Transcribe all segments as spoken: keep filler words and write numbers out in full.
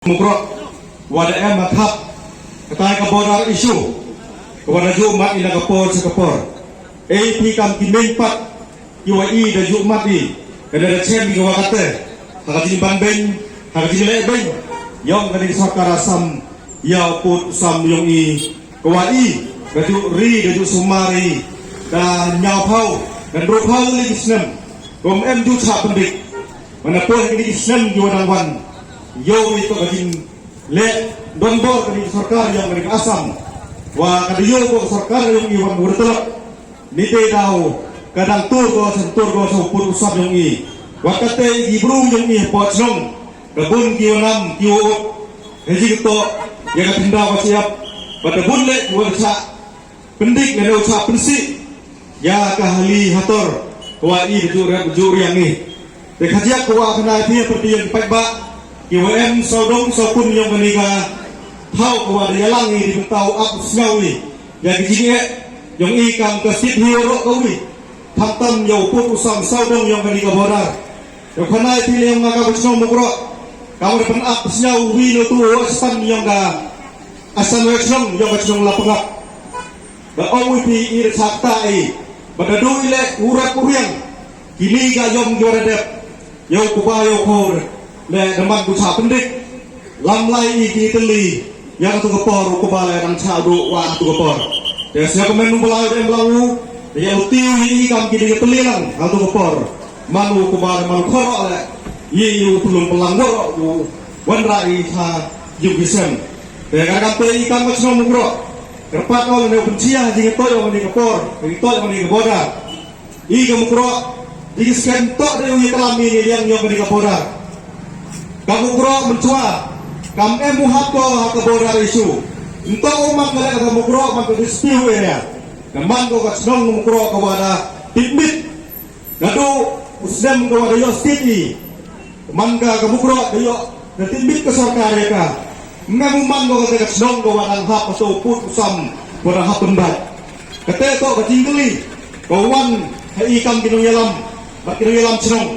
Mukroh, wat em ha khap katai ka border issue ka wat da ju mat i na ka por sha ka por. Ei phi kam ki meng pat ki wa i da ju mat i ka da da chen ki wa kate ha ka jingban beng ha ka jingleh beng yong ka ni sorkar Assam. Ïa u pud u sam yong i ka wa i da ju ri da ju sumar i da ñiaw phaw da ru phaw li ki snem. Kum em ju cha pendik mana poi ki snem ki wa dang wan. Ïoh i to ka jing leh don bor ka ni sorkar yong ka ni Assam. Wa ka da ïoh ko sorkar yong i wan wur telak. Ni te daw ka dang tur ko sen tur ko sa u pud u sam yong i. Wa ka te i bru yong i po chnong ka bun ki wa nam ki wa uk. He ji to ïa ka tindaw ka siap. Ba ta bun le ki wa cha pendik ne u cha pensi. Ïa ka hali hator ka wa i ju rep ju riang i. Te khajiak ka wa khana phi pyrti ïa ki paidbah ki wa em sawdong sawkun yong kani ka thaw ka wa da ïalang i di bynta u ap sngaw i ïa ki jingeh yong i kam ka sit hi ro ka wi. Tham tam ïa u pud u sam sawdong yong kani ka border. Ïa khana phi le yong ka ba chnong Mukroh ka wa da pyn ap sngaw wi no tu wa stan yong ka asan wa chnong yong ka chnong la pengap. Ba ong wi phi i da chak ta i ba da du i le u rep u riang. Kini ka yong ki wa da dep. Ïa u kuba ïa u khor le da man ku cha pendik. Lam lai i ki teli ïa ka tu ka por u kuba le dang cha du wa tu ka por. Te sia ka men u bala em bala u ïa u tiu i kam ki di ka teli lang ha tu ka por. Man u kuba le man khor le i u pulung pelang wor u wan ra i cha yu ki sem. Te ka kam te i kam ka chnong Mukroh. Kerpat ong ne u penchia ji ka toy ong ni ka por ni toy ong ni ka border. I ka Mukroh di ki sken tok de u ïa kalam i ni liang yong ka ni ka border. Ka Mukroh menchua kam em u hap ko ha ka border issue. Nto u man ka le ka Mukroh man ka dispute area. Ka man ko ka chnong Mukroh ka wa da tipmit. Ka du u snem ka wa da ïoh state i. Man ka ka Mukroh ka ïoh ka tipmit ka sorkar ïa ka. Ngam u man ko ka te ka chnong ka wa dang hap ka so put u sam ka wa dang hap pynbat. Ka te to ka jingkylli ka wan ha i kam ki nongïalam bad ki nongïalam chnong.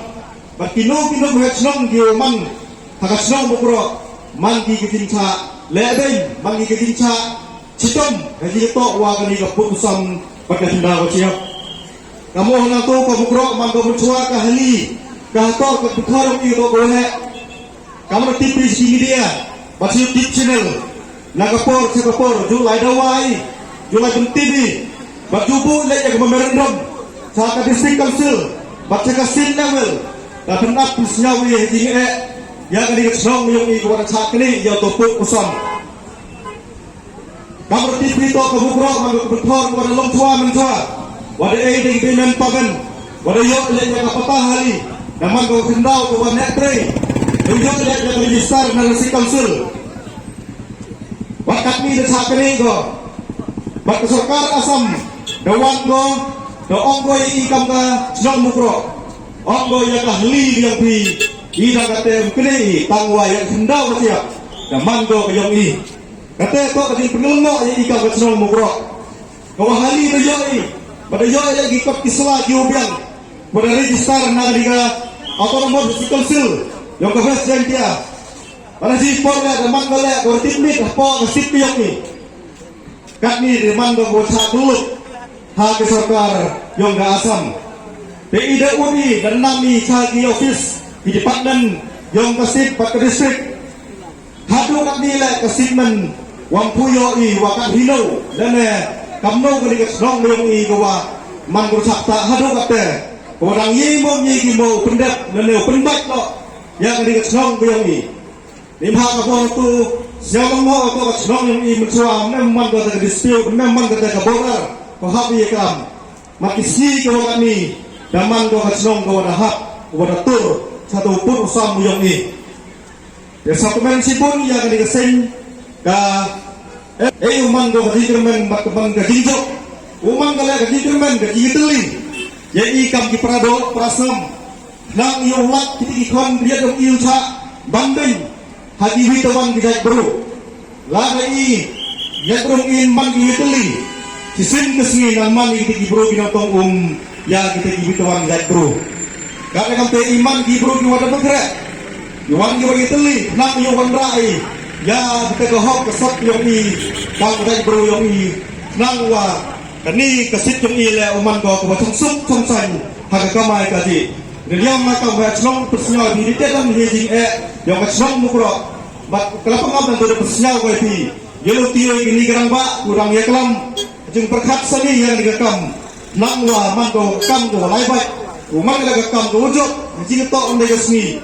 Bad ki nong ki nong ha chnong ki wa man ha ka chnong Mukroh man ki ki jingcha leh beiñ man ki ki jingcha chitom ha ki to wa ka ni ka put u sam bad ka jinda ka chiap. Ka mo hana to ka Mukroh man ka Mukroh ka hali ka hator ka bukhar i to ko he. Ka mo tip pi si media ba si tip channel na ka por sa ka por ju lai dawai ju lai pun T V ba ju bu le ya ka memorandum sa ka district council ba sa ka state level. Ka pun ap pi sngaw i ha jing eh ya ka ni ka chnong yong i ko ba sa ka ni ya to put u sam. Ka mrti phi to ka Mukroh man ka Bthor ka da long chwa man chwa. Wa da ei dei dei men pagan. Wa da ïoh leh ïa ka pata hali. Na man ka khyndaw ka wa nek trei. Da ïoh leh ïa ka register na City Council. Wa katni da sa kane ko. Ba ka sorkar Assam da wan ko da ong ko ïa i kam ka chnong Mukroh. Ong ko ïa ka hali ïa phi. I da ka tem kne i tang wa ïa khyndaw ka siap. Da man ko ka yong i. Kata ka ka jingpynlong ïa i ka ka chnong Mukroh. Ka wa hali da ïoh i ba da ïoh ïa ki kot ki sla ki u biang ba da register na ka ding ka Autonomous District Council yong ka West Jaintia. Ba da ji por da man ka le ka wa tip mit ha po ka sip yong i. Katni da man ka wa cha kuluk ha ka sorkar yong ka Assam. Te i da uni da nam i cha ki office ki department yong ka state bad ka district. Haduh katni le ka sitmen wam phuyo i wa kat hino lane kamno ka ni ka chnong yong i ka wa man ka chak ta haduh katte ka wa dang ye mo ngi ki mo pyndep lane pynbait lo ya ka ni ka chnong yong i. Ni ma ka bor tu siaw mo ka ka chnong yong i menchua mem man ka ta ka dispute mem man ka ta ka border ka hap i kam. Ma ki si ka wa katni da man ka ka chnong ka wa da hap ka wa da tur sa tu pur sam yong i. Ïa sa kmen sibun ïa ka ding ka seng ka eh u man ko ka ding kmen bad ka man ka ding jok. U man ka le ka ding kmen ka ding teli. Ïa i kam ki prado prasam. Nang ïa u lak ki ki khon ïa dong i u cha ban ding. Ha ki wi tawan ki jait bru. La ka i ïa dong in man ki teli. Ki sin ka sngi nang man ki ki bru ki nang tong um ïa ki ki wi tawan ki jait bru. Ka ka kam te i man ki bru ki wa da bkre. Ïa wan ïa wan ïa tylli, nang ïa wan rai. Ïa kita ka hok ka sot yong i, ka ka dai bro yong i. Nang wa kani ka sit yong i le u man ko ka ba chong suk chong sain ha ka kamai ka ji. Ri liang ma ka wa chnong pyrsiaw di di tedan hi jing e yong ka chnong Mukroh. Bat ka la pangam dan tu da pyrsiaw ko i ti. Ïa lo ti oi kini garang ba u dang ïa klam. Jing pyrkhat sani ïa ni ka kam. Nang wa man ko kam ko lai bai. U man ka kam ko u jok. Jing to on de ka sngi.